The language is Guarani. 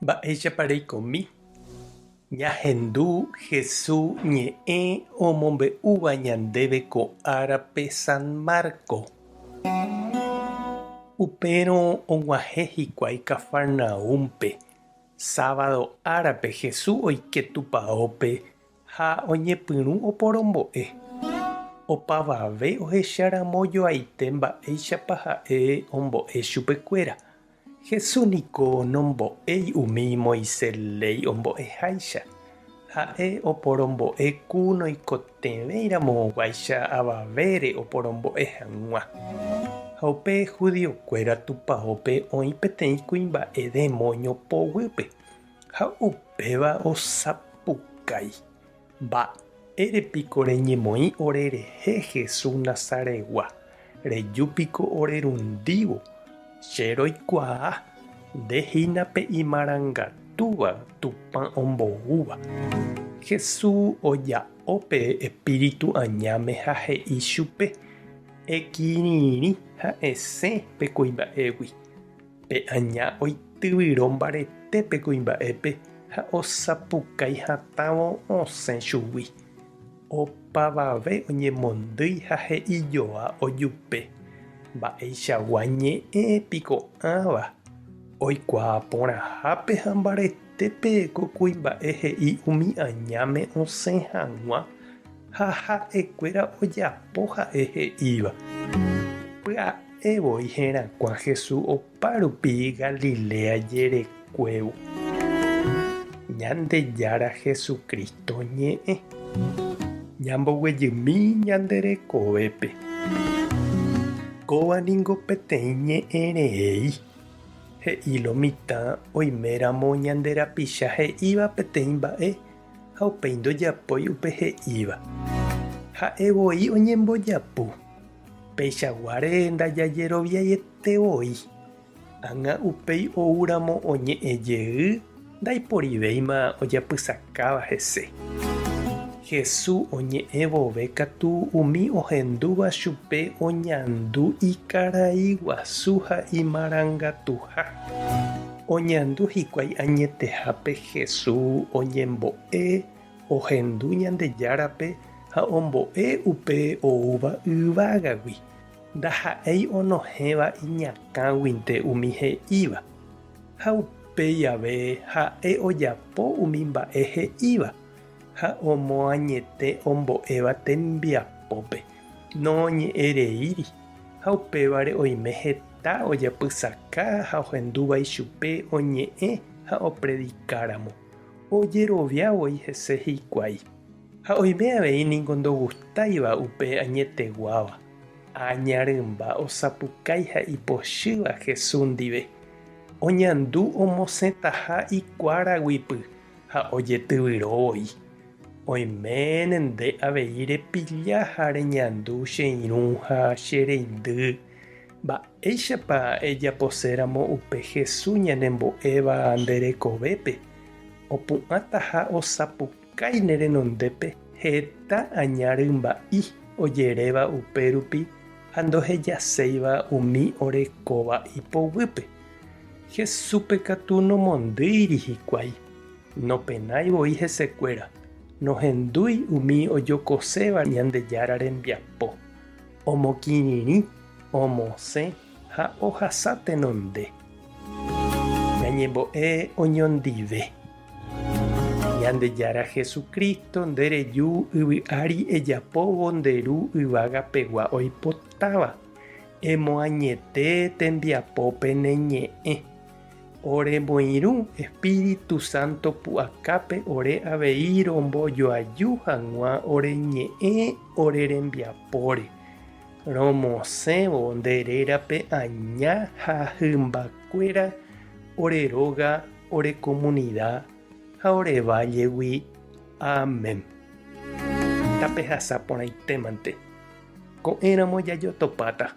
Mba'éichapa reikomi? Ñahendu Hesu ñe'ẽ omombe'úva ñandéve ko árape San Marco. Upérõ og̃uahẽ hikuái Cafarnaúmpe. Sábado árape Jesús oike tupaópe ha oñepyrũ oporombo'e. Opavave ohecharamo joaite mba'éichapa ha'e ombo'e chupekuéra. Jesús niko nombo'éi umi Moisés léi ombo'eháicha. Ha'e oporombo'e ku noikotevẽiramoguáicha avavére oporombo'e hag̃ua. Ha upe judiokuéra tupaópe oĩ peteĩ kuimba'e demóño poguýpe, ha upéva osapukái, Mba'ére piko reñemoĩ orerehe Jesús Nazaretgua? Reju piko orerundívo? Che roikuaa, nde hína pe imarangatúva Tupã omboúva. Jesús oja'o pe espíritu añáme ha he'i chupe, Ekirirĩ ha esẽ pe kuimba'égui. Pe aña oityvyro mbarete pe kuimba'épe ha osapukái hatãvo osẽ chugui. Opavave oñemondýi ha he'ijoa ojupe, Mba'eichagua ñe'ẽ piko ãva? Oikuaa porãhápe ha mbaretépe ko kuimba'e he'i umi añáme osẽ hag̃ua ha ha'ekuéra ojapo ha'e he'íva. Pya'e voi herakuã Jesús opa rupi Galilea jerekuévo. Ñandejára Jesucristo ñe'ẽ. Ñamboguejymi ñande rekovépe. Kóva ningo peteĩ ñe'ẽ rei. He'i lo mitã oiméramo ñande rapicha he'íva peteĩ mba'e ha upéi ndojapói upe he'íva. Ha'e voi oñembojapu. Peichaguáre ndajajeroviaiete voi. Ág̃a upéi oúramo oñe'ẽ jey ndaiporivéima ojapysakáva hese. Jesús oñe'ẽ vove katu umi ohendúva chupe oñandu ikarai guasu ha imarangatuha. Oñandu hikuái añetehápe Jesús oñembo'e Ohendu Ñandejárape ha ombo'e upe oúva yvágagui, ndaha'éi onohẽva iñakãguinte umi he'íva. Ha upéi ave ha'e ojapo umi mba'e he'íva ha omoañete ombo'éva tembiapópe, noñe'ẽreíri, ha upévare oime heta ojapysaka ha ohendúva ichupe oñe'ẽ ha opredikáramo. Ojerovia voi hese hikuái. Ha oime avei ningo ndogustáiva upe añeteguáva, aña rymba osapukái ha ipochýva Jesús ndive. Oñandu omosẽtaha ikuáraguipy ha ojetyvyro voi. Oiméne nde avei repilla ha reñandu che irũ ha che reindy. Mba'éichapa ejaposéramo upe Jesús ñanembo'éva nde rekovépe, opu'ãtaha osapukái ne renondépe heta aña rymba'i ojeréva upérupi ha ndohejaséiva umi orekóva ipoguýpe. Jesúspe katu nomondýiri hikuái, nopenái voi hesekuéra, nohendúi umi ojokoséva Ñandejára rembiapo. Omokirirĩ, omosẽ ha ohasa tenonde. Ñañembo'e oñondive. Ñandejára Jesucristo, nde reju yvy ári ejapóvo nde Ru yvága pegua oipotáva. Emoañete tembiapópe ne ñe'ẽ. Ore moirũ Espíritu Santo pu'akápe ore avei rombojoaju hag̃ua ore ñe'ẽ ore rembiapóre, romosẽvo nde rérape aña ha hymbakuéra ore róga, ore komunida ha ore vállegui. Amén. Tapehasa porãitémante. Ko'ẽramo jajotopáta.